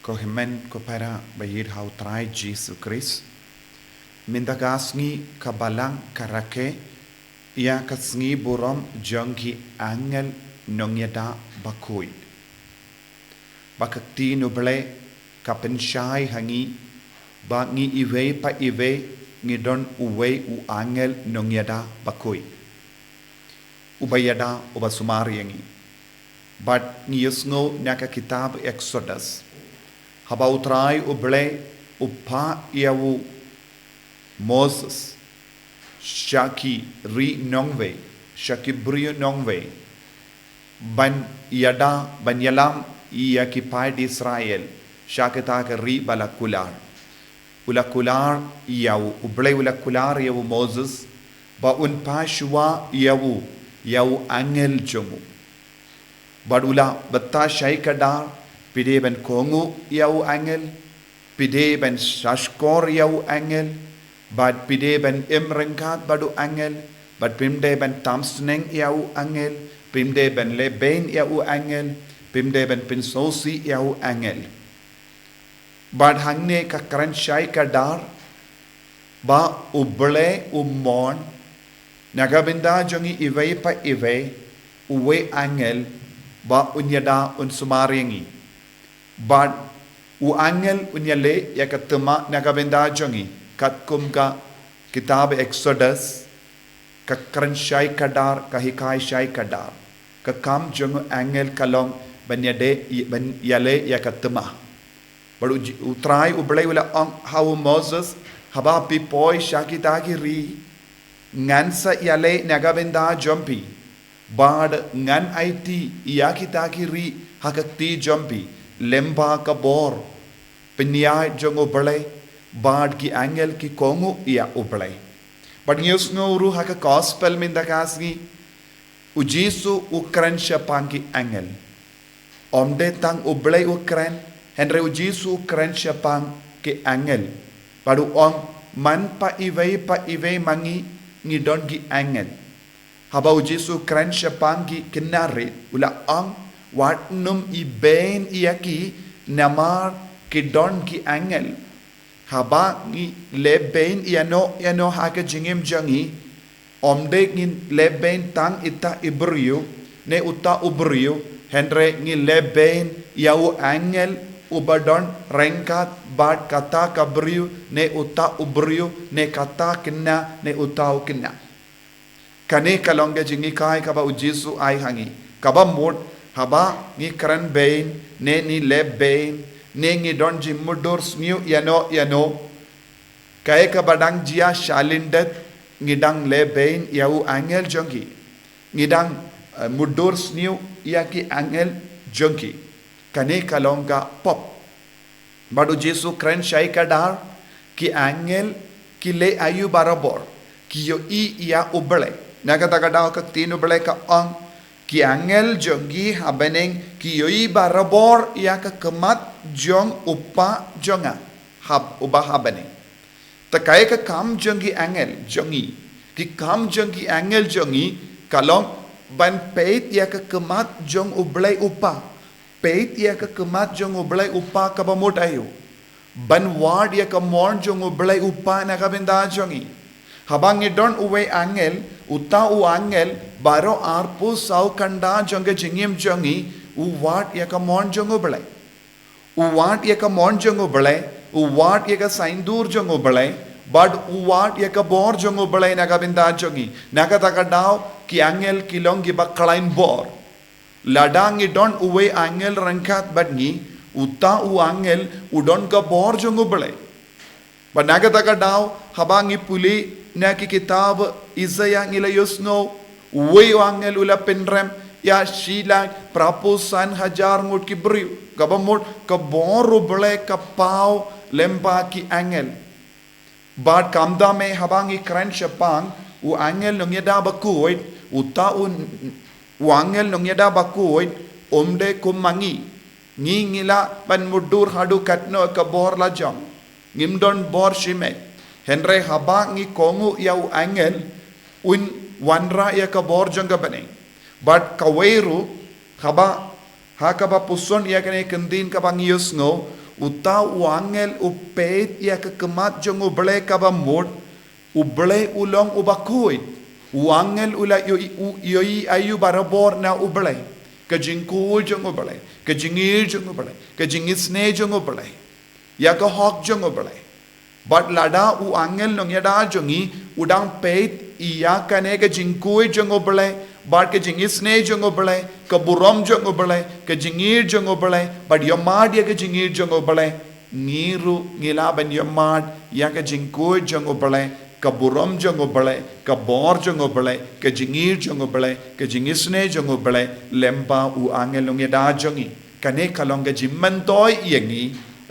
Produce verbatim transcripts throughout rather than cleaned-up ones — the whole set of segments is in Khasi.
Ko hynmen ko para ba ïeit ha u Trai Jisu Khrist. Mynta ka sngi ka Balang ka rakhe ïa ka sngi burom jong ki angel nongïada bakhuid. Ba ka ktien u Blei ka pynshai ha ngi ba ngi iwei pa iwei ngi don uwei u angel nongïada bakhuid uba ïada, uba sumar ïa ngi. Bad ngi ïohsngew na ka kitab Exodus, haba u Trai u Blei u phah ïa u Moses sha ki ri nongwei, sha ki briew nongwei, ban ïada, ban ïalam ïa ki paid Israel sha kita ka ri ba la kular. U la kular ïa u, u Blei u la kular ïa u Moses ba un phah shuwa ïa u, ïa u angel jong u. Bad u la btah shai kdar, phi dei ban kohnguh ïa u angel, phi dei ban shahshkor ïa u angel, bad phi dei ban im ryngkat bad u angel, bad phim dei ban tam sneng ïa u angel, phim dei ban lehbein ïa u angel, phim dei ban pynsngewsih ïa u angel. Bad hangne ka kren shai kdar ba u Blei u mon na ka bynta jong ngi iwei pa iwei uwei angel ba un ïada, un sumar ïa ngi. Bad u angel un ïaleh ïa ka thma na ka bynta jong ngi, katkum ka kitab Exodus, ka kren shai kdar, ka hikai shai kdar. Ka kam jong u angel ka long ban ïadei, ban ïaleh ïa ka thma. Bad u Ji-, u Trai u Blei u la ong ha u Moses, haba phi poi sha kita ki ri, ngan sa ïaleh na ka bynta jong phi. Bad ngan aiti ïa kita ki ri ha ka kti jong phi, lyngba ka bor pynïaid jong u Blei, bad ki angel ki kohnguh ïa u Blei. Bad ngi ïohsngew ruh ha ka gospel mynta ka sngi, u Jisu u kren shaphang ki angel. Ym dei tang u Blei u kren, hynrei u Jisu u kren shaphang ki angel. Bad u ong, man pa iwei pa iwei ma ngi ngi don ki angel. Haba u Jisu u kren shaphang ki khynnah rit, u la ong, wat nym ibein ïa ki, namar ki don ki angel. Haba ngi lehbein ïano ïano ha ka jingim jong ngi, ym dei ngin lehbein tang ita i briew ne uta u briew, hynrei ngi lehbein ïa u angel uba don ryngkat bad kata ka briew ne uta u briew ne kata khynnah ne uta u khynnah. Kane ka long ka jinghikai kaba u Jisu ai ha ngi. Kaba mut, haba ngi kren bein, ne ngi leh bein, ne ngi don jingmutdur sniew ïano ïano, kaei kaba dang jia shalyndet, ngi dang leh bein ïa u angel jong ki. Ngi dang, eh, mutdur sniew ïa ki angel jong ki. Kane ka long ka pop. Bad u Jisu kren shai kdar, ki angel ki leh aïu barabor, ki ïohi ïa u Blei. Na kata ka daw ka ktien u Blei ka ong, ki angel jong ngi ha bneng ki ïohi barabor ïa ka khmat jong u Kpa jong nga, hap uba ha bneng. Te kaei ka kam jong ki angel jong ngi? Ki kam jong ki angel jong ngi ka long ban peit ïa ka khmat jong u Blei u Kpa. Peit ïa ka khmat jong u Blei u Kpa kaba mut aïu? Ban wad ïa ka mon jong u Blei u Kpa na ka bynta jong ngi. Haba ngi don uwei angel, uta u angel baroh arphew saw kynda jong ka jingim jong ngi u wad ïa ka mon jong u Blei. U wad ïa ka mon jong u Blei, u wad ïa ka saiñdur jong u Blei, bad u wad ïa ka bor jong u Blei na ka bynta jong ngi. Na kata ka daw ki angel ki long kiba khlaiñ bor. Lada ngi don uwei angel ryngkat bad ngi, uta u angel u don ka bor jong u Blei. Bad na kata ka daw, haba ngi pule na ki kitab Isaïah ngi la ïohsngew, uwei u angel u la pynrem ïa shi lak phraphew san hajar ngut ki briew. Kaba mut ka bor u Blei ka paw lyngba ki angel. Bad kumta me haba ngi kren shaphang u angel nongïada bakhuid, uta u, u angel nongïada bakhuid, um dei kum ma ngi. Ngi ngi lah ban mutdur haduh katno ka bor la jong. Ngim don bor shimet. Hynrei haba ngi kohnguh ïa u angel, un wanrah ïa ka bor jong ka bneng. Bad kawei ruh, haba, ha kaba puson ïa kane ka ktien kaba ngi ïohsngew, Uta u angel u peit ïa ka khmat jong U Blei kaba mut, U Blei u long uba khuid. U angel u la ïohi, u ïohi ïa u barabor na U Blei. Ka jingkhuid jong U Blei, ka jingïeit jong U Blei, ka jingisynei jong U Blei, ïa ka hok jong U Blei. Bad lada u angel nongïada jong ngi u dang peit ïa kane ka jingkhuid jong U Blei, bad ka jingisynei jong U Blei, ka burom jong U Blei, ka jingïeit jong U Blei, bad ïohmad ïa ka jingïeit jong U Blei, ngi ruh ngi lah ban ïohmad ïa ka jingkhuid jong U Blei, ka burom jong U Blei, ka bor jong U Blei, ka jingïeit jong U Blei, ka jingisynei jong U Blei lyngba u angel nongïada jong ngi. Kane ka long ka jingmyntoi ïa ngi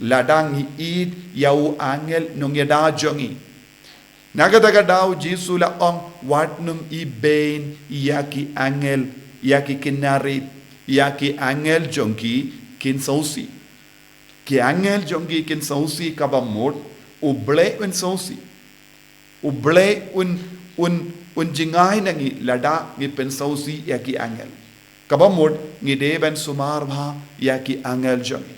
lada ngi ïeit ïa u angel nongïada jong ngi. Na kata ka daw Jisu la ong, wat nym ibeiñ ïa ki angel, ïa ki khynnah rit, ïa ki angel jong ki kin sngewsih. Ki angel jong ki kin sngewsih kaba mut, U Blei un sngewsih. U Blei un, un, un jngai na ngi lada ngi pynsngewsih ïa ki angel. Kaba mut ngi dei ban sumar bha ïa ki angel jong ngi.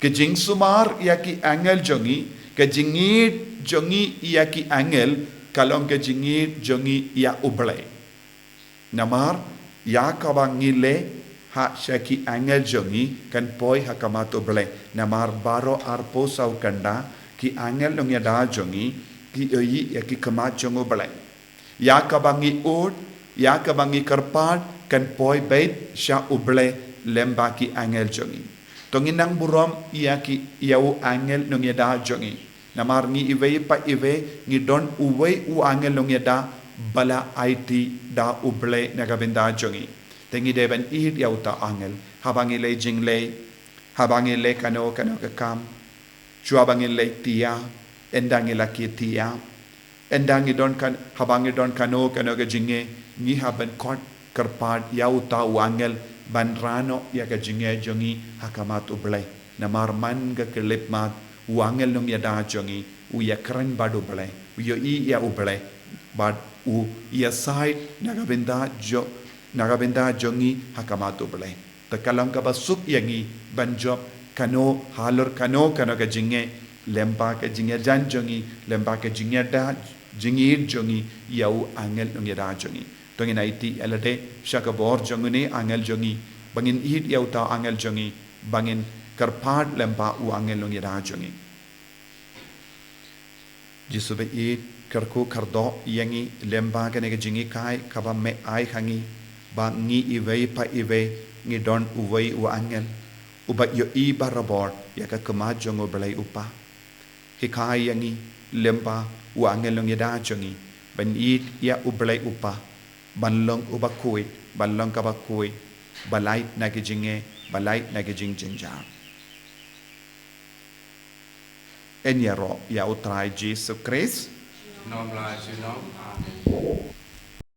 Ka jingsumar ïa ki angel jong ngi, ka jingïeit jong ngi ïa ki angel, ka long ka jingïeit jong ngi ïa U Blei. Namar ïa kaba ngi leh ha sha ki angel jong ngi kan poi ha khmat U Blei. Namar baroh arphew saw kynda ki angel nongïada jong ngi ki ïohi ïa ki khmat jong U Blei. Ïa kaba ngi ud, ïa kaba ngi kyrpad kan poi beit sha U Blei lyngba ki angel jong ngi. To ngin nang burom ïa ki, ïa u angel nongïada jong ngi. Namar ngi iwei pa iwei ngi don uwei u angel nongïada ba la aiti da U Blei na ka bynta jong ngi. Te ngi dei ban ïeit ïa uta u angel. Haba ngi leh jingleh, haba ngi leh kano kano ka kam, shuwa ba ngi leh tia, ynda ngi la kit tia, ynda ngi don kan, haba ngi don kano kano ka jingeh, ngi hap ban khot kyrpad ïa uta u angel ban rah noh ïa ka jingeh jong ngi ha khmat U Blei. Namar man ka khyllipmat u angel nongïada jong ngi u ïakren bad U Blei, u ïohi ïa U Blei, bad u ïasaid na ka bynta jong, na ka bynta jong ngi ha khmat U Blei. Te ka long kaba suk ïa ngi ban jop kano halor kano kano ka jingeh lyngba ka jingïajan jong ngi, lyngba ka jingïada, jingïeit jong ngi ïa u angel nongïada jong ngi. To ngin aiti ïa lade sha ka bor jong une u angel jong ngi, ba ngin ïeit ïa uta u angel jong ngi, ba ngin kyrpad lyngba u angel nongïada jong ngi. Jisu ba ïeit, kyrkhu kyrdoh ïa ngi lyngba kane ka jinghikai kaba me ai ha ngi, ba ngi iwei pa iwei ngi don uwei u angel uba ïohi barabor ïa ka khmat jong U Blei U Kpa. Hikai ïa ngi lyngba u angel nongïada jong ngi ban ïeit ïa U Blei U Kpa, ban long uba khuid, ban long kaba khuid, ba lait na ki jingeh, ba lait na ki jingjynjar. Yn ïaroh ïa U Trai Jisu Khrist. Junom la junom. Amen.